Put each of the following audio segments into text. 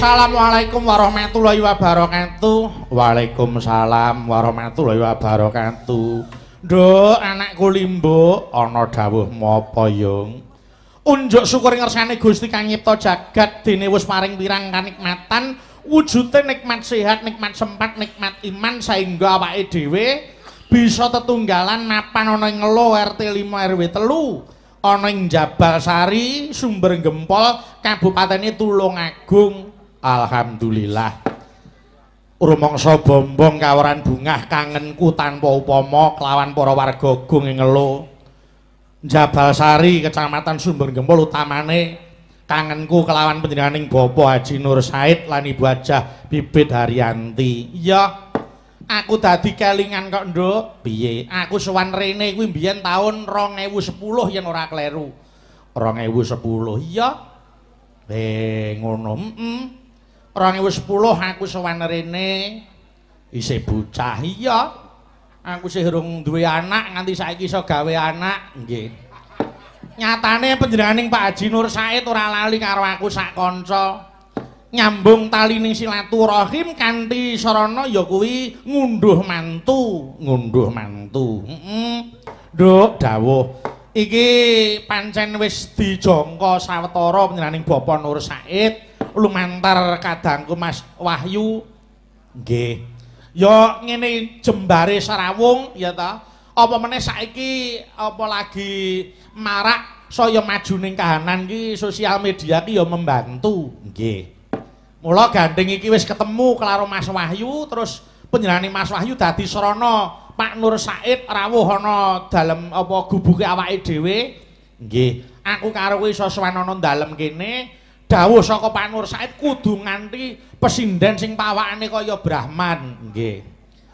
Assalamualaikum warahmatullahi wabarakatuh. Waalaikumsalam warahmatullahi wabarakatuh. Nduk, anakku Limbuk, ana dawuh apa yung? Unjuk syukur ngersane Gusti kang nyipta jagat dene wis paring pirang kanikmatan, wujude nikmat sehat, nikmat sempat, nikmat iman saengga awake dhewe bisa tetunggalan mapan ana ing Ngelo RT 5 RW 3 ana ing Jabalsari, Sumber Gempol, Kabupatene Tulungagung. Alhamdulillah. Rumangsa bombong kawaran bungah kangenku tanpa upama kelawan para warga gung ing Ngelo Jabalsari, Kecamatan Sumber Gempol, utamane kangenku kelawan panjenenganing Bapak Haji Nur Said lan Ibu Hajah Bibit Haryanti. Iya, aku dadi kelingan kok, Nduk. Piye? Aku sowan rene kuwi mbiyen taun 2010 yen ora kleru. 2010. Iya. Ngono. 2010 aku sowan rene isih bocah. Iya. Aku isih urung duwe anak nganti saiki iso gawe anak. Nggih. Nyatane panjenenganing Pak Haji Nur Said ora lali karo aku sak kanca. Nyambung talining silaturahim kanthi sarana ya kuwi ngunduh mantu, ngunduh mantu. Heeh. Nduk, dawuh. Iki pancen wis dijangka sawetara panjenenganing Bapak Nur Said lumantar kadangku Mas Wahyu. Nggih. Ya ngene jembare sarawung ya ta. Apa meneh saiki apa lagi marak saya maju ning kahanan ki sosial media ki ya membantu. Nggih. Mula gandeng iki wis ketemu karo Mas Wahyu, terus panjenengane Mas Wahyu dadi srana Pak Nur Said rawuh ana dalem apa gubuke awake dhewe. Nggih. Aku karo kowe iso sowan ana dalem kene. Dawuh saka Pak Nur Said kudu nganti pesinden sing pawakane kaya Brahman. Nggih.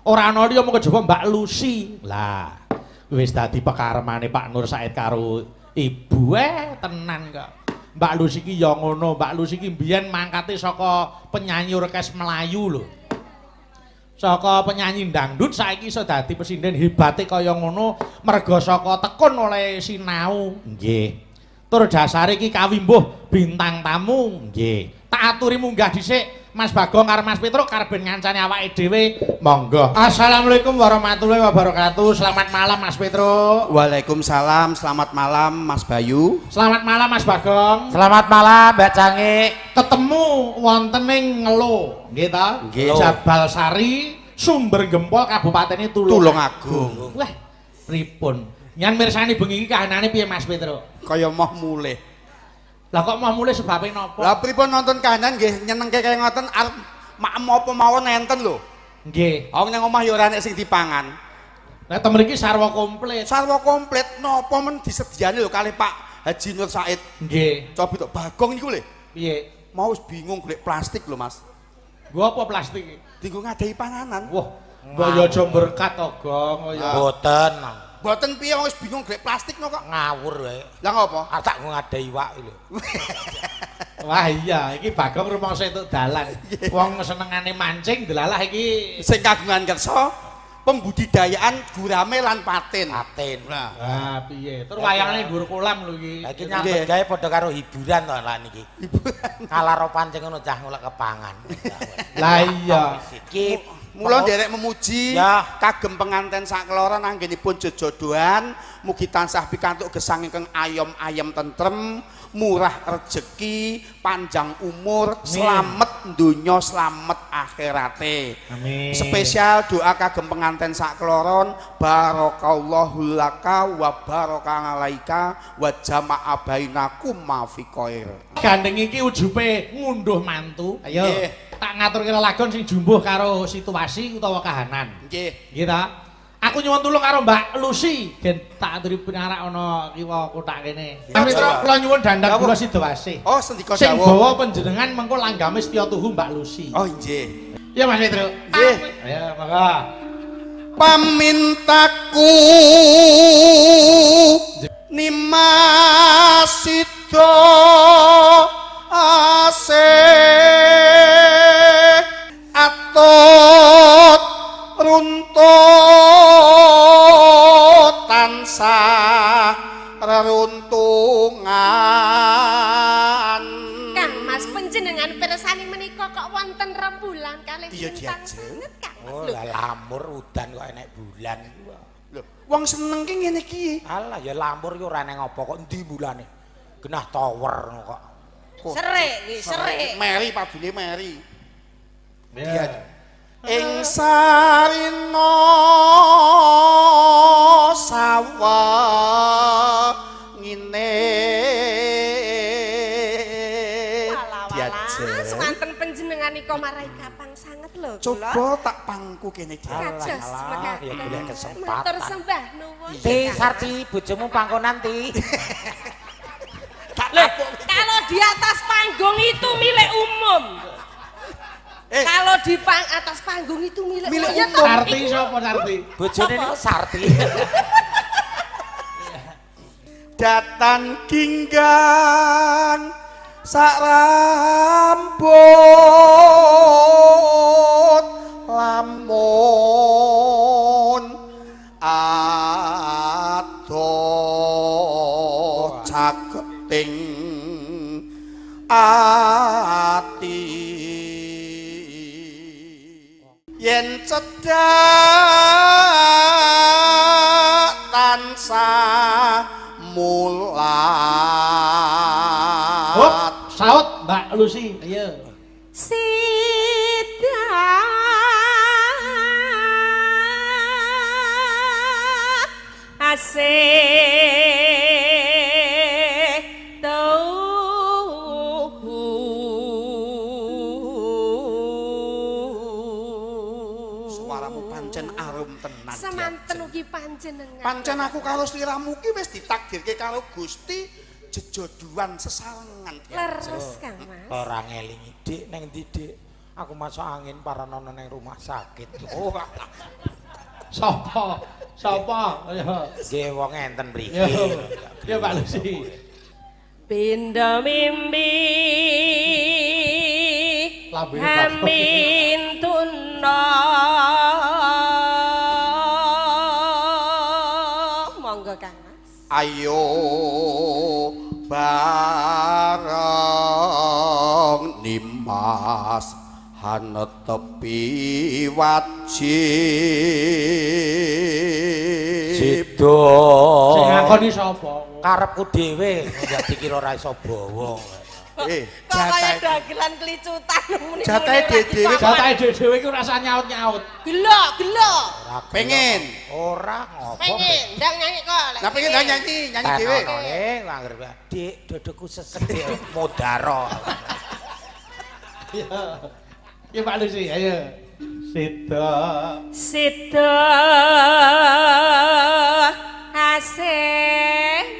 Ora ana liya mung kejaba Mbak Lucy. Lah, wis dadi pekaremane Pak Nur Said karo ibu tenan kok. Mbak Lucy ki ya ngono, Mbak Lucy ki mbiyen mangkate saka penyanyi orkes Melayu lho. Saka penyanyi dangdut saiki iso dadi pesinden hebate kaya ngono merga saka tekun oleh sinau. Nggih. Tur dasare iki kawimbuh bintang tamu. Nggih. Tak aturi munggah dhisik Mas Bagong karo Mas Petruk karben ngancani awake dhewe. Monggo. Assalamualaikum warahmatullahi wabarakatuh. Selamat malam Mas Petruk. Waalaikumsalam. Selamat malam Mas Bayu. Selamat malam Mas Bagong. Selamat malam Mbak Cangi. Ketemu wonten ing Ngelo, nggih ta? Jabalsari, Sumber Gempol, Kabupatene Tulungagung. Wah, pripun? Nyan mirsani bengi iki kahanane piye Mas Petruk? Kaya moh mulih. Lah kok mau mulih sebabe napa? Lah pripun nonton kahanan nggih nyenengke kaya ngoten arep maem apa mawon enten lho. Nggih. Wong nang omah ya ora enek sing dipangan. Lah ten mriki sarwa komplit. Sarwa komplit napa men disediani lho kalih Pak Haji Nur Said. Nggih. Cobi tok Bagong niku lho. Piye? Mau wis bingung golek plastik lho Mas. Nggo apa plastik iki? Dinggo ngadahi panganan. Wah, mbok ya aja berkat to, Gong. Ya. Mboten. Mboten piye wong wis bingung golek plastik no kok. Ngawur wae. Lah ngopo? Ah tak ngadahi iwak iki lho. Wah iya, iki Bagong rumangsa entuk dalan. Wong senengane mancing delalah iki sing kagungan kersa pembudidayaan gurame lan patin. Patin. Lah. Ah piye? Tur wayangane dhuwur kolam lho iki. Lah iki nyambut gawe padha karo hiburan to lah niki. Hiburan. Kalaro pancing ngono cah ngolek kepangan. Lah iya. Iki mula nderek memuji ya. Kagem penganten sakloron anggenipun jejodohan mugi tansah pikantuk gesang ingkang ayom-ayem tentrem, murah rejeki, panjang umur, slamet donya, slamet akhirate. Amin. Spesial doa kagem penganten sakloron barakallahu laka wa baraka alaika wa jama'a bainakum ma fi khair. Gandeng iki ujube ngunduh mantu. Ayo. Nggih. Tak ngaturke lelagon sing jumbuh karo situasi utawa kahanan. Nggih. Nggih ta? Aku nyuwun tulung karo Mbak Lucy gen tak aturi pinarak ana kiwa kothak kene. Mas Mitra, kula nyuwun dandang kula Sidowasih. Oh, sendika dawuh. Sing bawa panjenengan mengko langgame setya tuhu Mbak Lucy. Oh, nggih. Iya Mas Mitra. Nggih. Ayo monggo. Pamintaku Nimas Sida asih atut runtut tansah reruntungan. Kang Mas panjenengan Panjenengan pirsani menika kok wonten rembulan kalih lintang sanget Kang Mas. Oh, lah lamur udan kok enek bulan. Lho, wong seneng ki ngene iki. Alah ya lamur ki ora eneng apa kok endi bulane. Genah tower ngono kok. Serik iki, serik. Meri padune meri. Iya. Ing sarina sawah ngene. Semanten panjenengan nika marai kapang sanget lho. Coba tak pangku kene iki. Alah, ya golek kesempatan. Matur sembah nuwun. Ti Sarti bojomu pangkonan ti. Kalau di atas panggung itu milik umum. Kalau di atas panggung itu milik umum. Sarti sapa Sarti? Bojone niku Sarti. Datan ginggang sak rambut lamun adoh caketing ati yen cedhak tansah mulat. Saut Mbak Lucy. Ayo. Sida asih tauhu. Suaramu pancen arum tenan. Semanten ugi panjenengan. Pancen aku karo sliramu ki wis ditakdirke karo Gusti jejodohan sesarengan. Leres Kang Mas. Ora ngelingi Dik neng ndi Dik. Aku masuk angin paranono neng rumah sakit. Oh. Sapa? Sapa? Ayo. Nggih wong enten mriki. Ya Pak Lucy. Pindha mimpi amin tuna. Monggo Kang Mas. Ayo bareng nimas hanetepi wajib. Sido. Sing ngakoni sapa? Karepku dhewe ndak dikira ora iso bawa. Kok kaya dagelan kelicutan muni. Jatahe dhewe, jatahe dhewe iku rasa nyaut-nyaut. Gelo, gelo. Pengen. Ora ngopo. Pengen, ndang nyanyi kok. Lah pengen ndang nyanyi, nyanyi dhewe. Tanone angger Dik, dodoku sesek Dik modaro. Iya. Ya Pak Lucy, ayo. Sida. Sida asih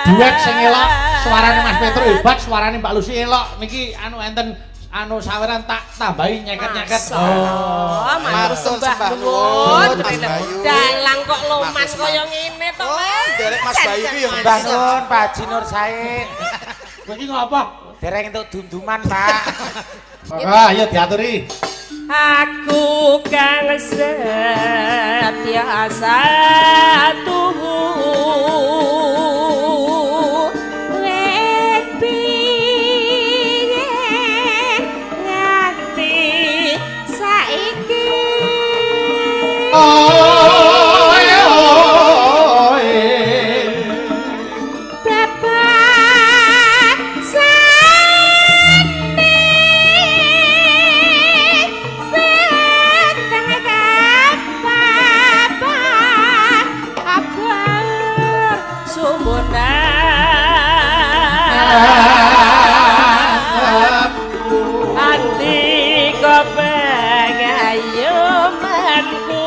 duet sing elok, suarane Mas Petro hebat, suarane Mbak Lucy elok. Niki anu enten anu saweran tak tambahi nyeket-nyeket. Oh, matur sembah nuwun. Dalang kok loman kaya ngene to, Mas. Derek Mas Bayu ki yo mbah nuwun Pak Haji Nur Said. Kowe iki ngopo? Dereng entuk dum-duman, Pak. Ah, ayo diaturi. Aku kang setia satu wit piye nganti saiki. Bapak sane Anti kepengayomanku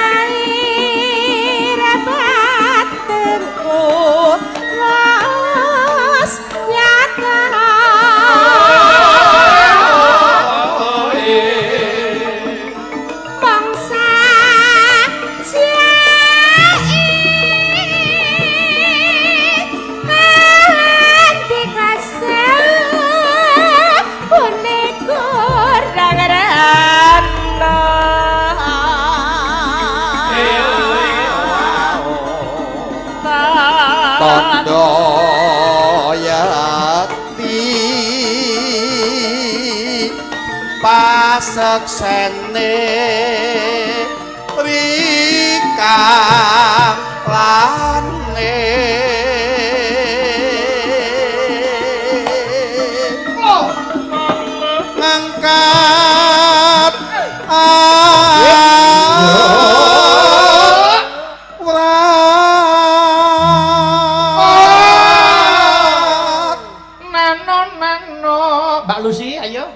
lahir batinku wis nyata. Bangsa jair Kaseksene rikang lane ngangkat awrat nano nano. Mbak Lucy ayo.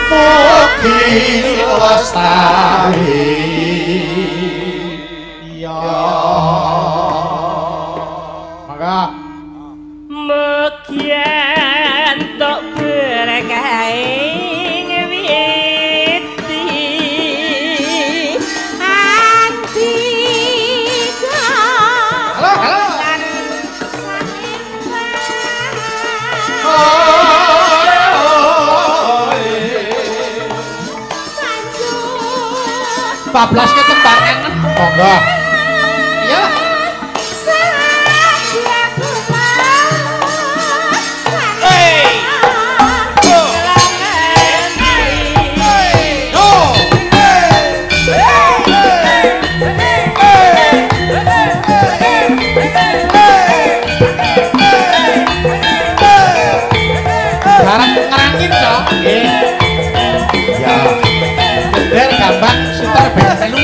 Mugi lestari. Iya. Mangga. Mugi entuk berkahing witi andika. Halo, halo. Lan Bablas ke tembangan. Monggo. Iya. Hey. Barang ngerangin toh. Nggih. Ya. Gender gambang sitar ben telu.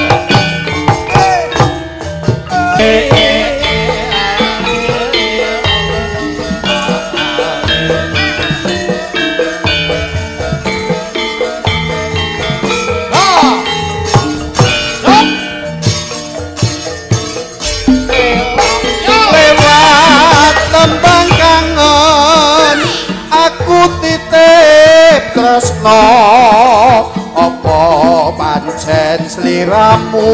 Lewat tembang kangen aku titip tresno apa pancen sliramu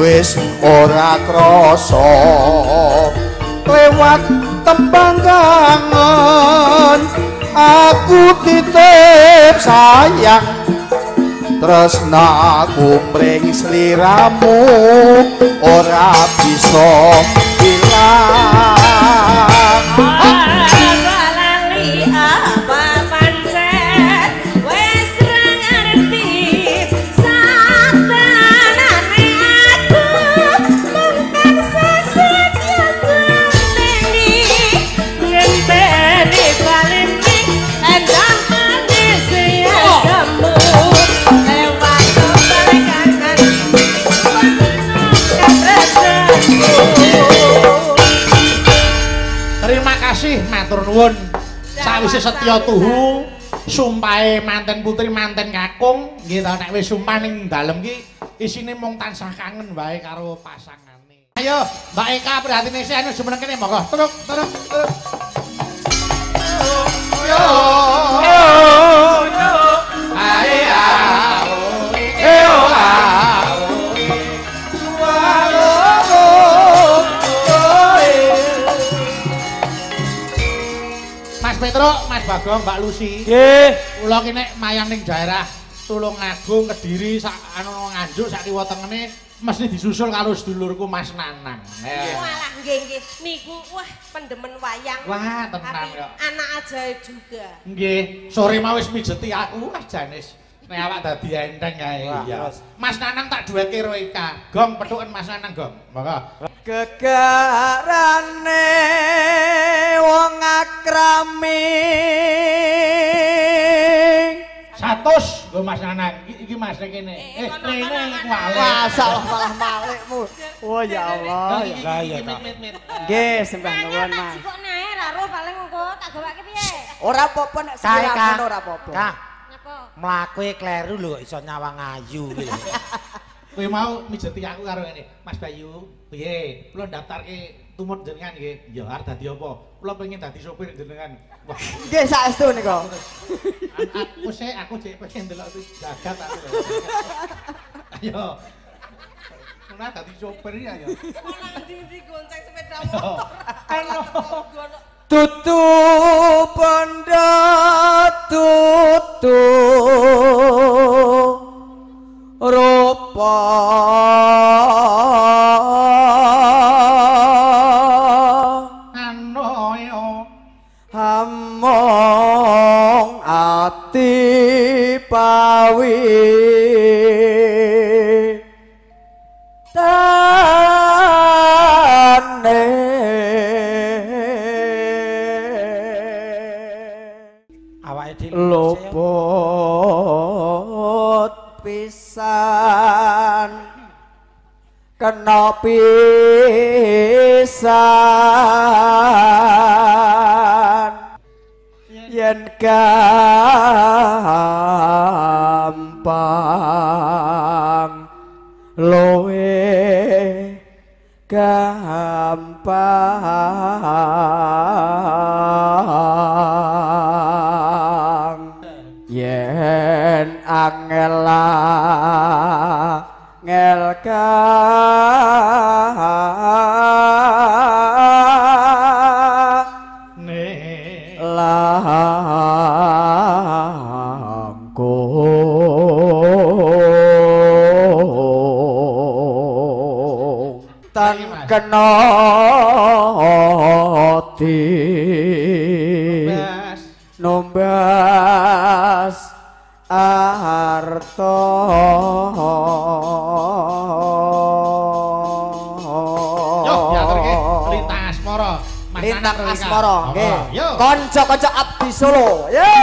wis ora krasa. Lewat tembang kangen aku titip sayang tresnaku mring sliramu ora bisa ilang. Lali apa pancen wis ra ngerti satanane aku mung tansah setya ngenteni ngenteni baleni endang manis yasamu lewat kangen katresnaku. Terima kasih matur nuwun. Sawise setya tuhu sumpahe manten putri manten kakung nggih ta nek wis sumpah ning dalem ki isine mung tansah kangen wae karo pasangane. Ayo Mbak Eka prihatine sih anu jumeneng kene monggo. Teruk teruk teruk. Yo. Ae a e o a. Mas Petro, Mas Bagong, Mbak Lucy. Nggih. Kula ki nek mayang ning daerah Tulungagung, Kediri, sak anu Nganjuk, sak kiwa tengene mesti disusul karo sedulurku Mas Nanang. Walah nggih nggih niku wah pendemen wayang. Wah, tenan kok. Anak ajaib juga. Nggih, sore mau wis mijeti aku wah janis. Nek awak dadi enteng kae. Iya. Mas Nanang tak duetke karo Eka. Gong pethuken Mas Nanang, Gong. Monggo. Gegarane wong akrami 100 nggo Mas Nanang. Iki Mas kene. Rene iku wale. Masalah malah malikmu. Oh ya Allah. Lah iya ta. Nggih, sembah nuwun Mas. Kok nae ra ro paling engko tak gawake piye? Ora apa-apa nek sekiramun ora apa-apa. Kak. Mlakuke kleru lho kok iso nyawang ayu kuwi lho. Kowe mau mijeti aku karo ngene, Mas Bayu, piye? Kula ndaftarke tumut jenengan nggih. Ya arep dadi apa? Kula pengen dadi sopir jenengan. Wah, nggih saestu nika. Aku sik aku jek pengen delok jagat aku. Ayo. Ora dadi sopir ya ya. Nang ndi-ndi gonceng sepeda motor. Anu. Tutu bondo tutu rupa. Luput pisan kena pisan yen gampang luwe gampang yen angel angel langkung tan kena di numbas arta. Yo, diaturke Lintang Asmara. Lintang Asmara, nggih. Kanca-kanca abdi Solo. Yo.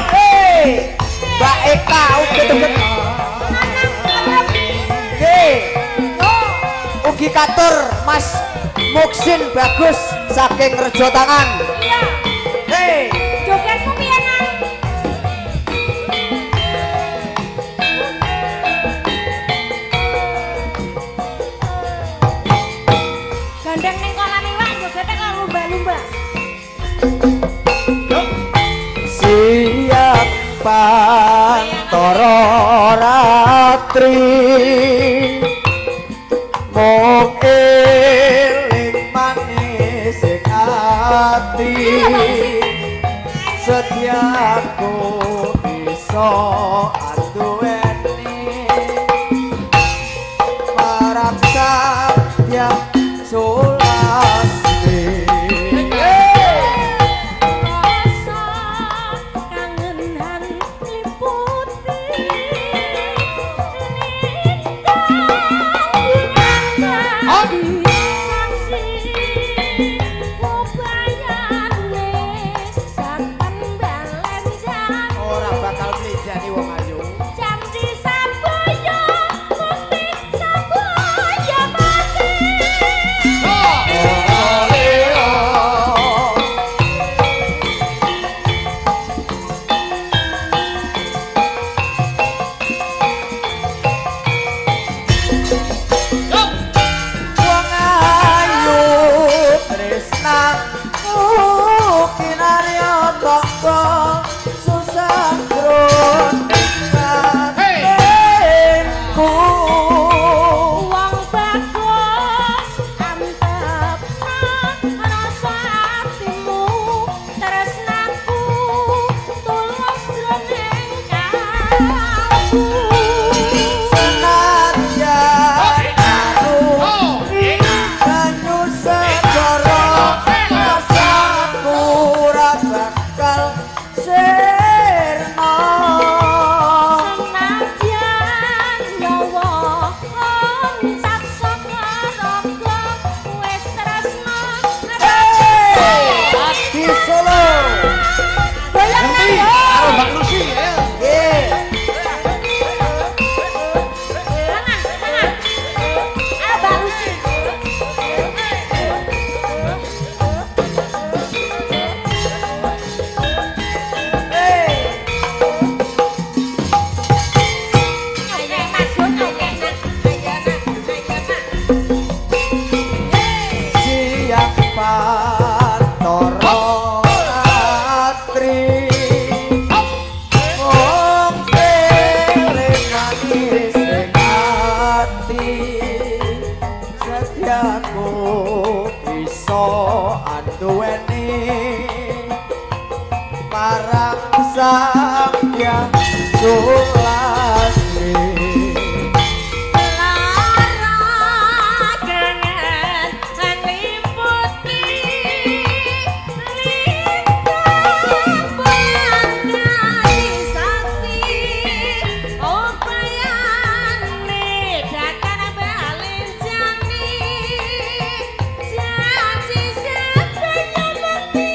Hey, Mbak Eka ugi temen. Nggih. Ugi katur Mas Muksin Bagus saking Rejo Tangan. Iya. Hei. Jogetmu piye, Nang? Gandeng ning kolam iwak jogete kok lumba-lumba. Siang pantara ratri mung eling manis ing ati setiaku bisa anduweni marang Sang Sulasmi. Rasa kangenan liputi lintang saksi ubayane saben balen jan ora bakal mlidani wong ayu. Janji sabaya mukti sabaya mati. Wong ayu tresnaku kinarya tangga susah jroning batinku. Wong bagus antep rasa atimu tresnaku tulus jroning kalbu. Senajan aku banyu segara rasaku ora bakal sirna. Senajan nyawa oncap saka raga wis tresna. Abdi Solo. Goyang Ganti nang karo Mbak Lucy ya. Nggih. Tangan, tangan. Ah, Mbak Lucy. Ayo Mas Gun, ayo Nak, ayo Nak, ayo Nak. Siang pantara ratri mung eling manis ing ati setiaku bisa anduweni marang Sang Hyang Sulasmi. Lara kangen ngliputi lintang bulan dadi saksi upayane datar balen jani janji sabaya mukti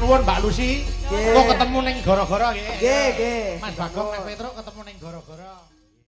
nuwun Mbak Lucy. Nggih. Kok ketemu ning gara-gara nggih. Nggih, nggih. Mas Bagong, Mas Petruk ketemu ning gara-gara.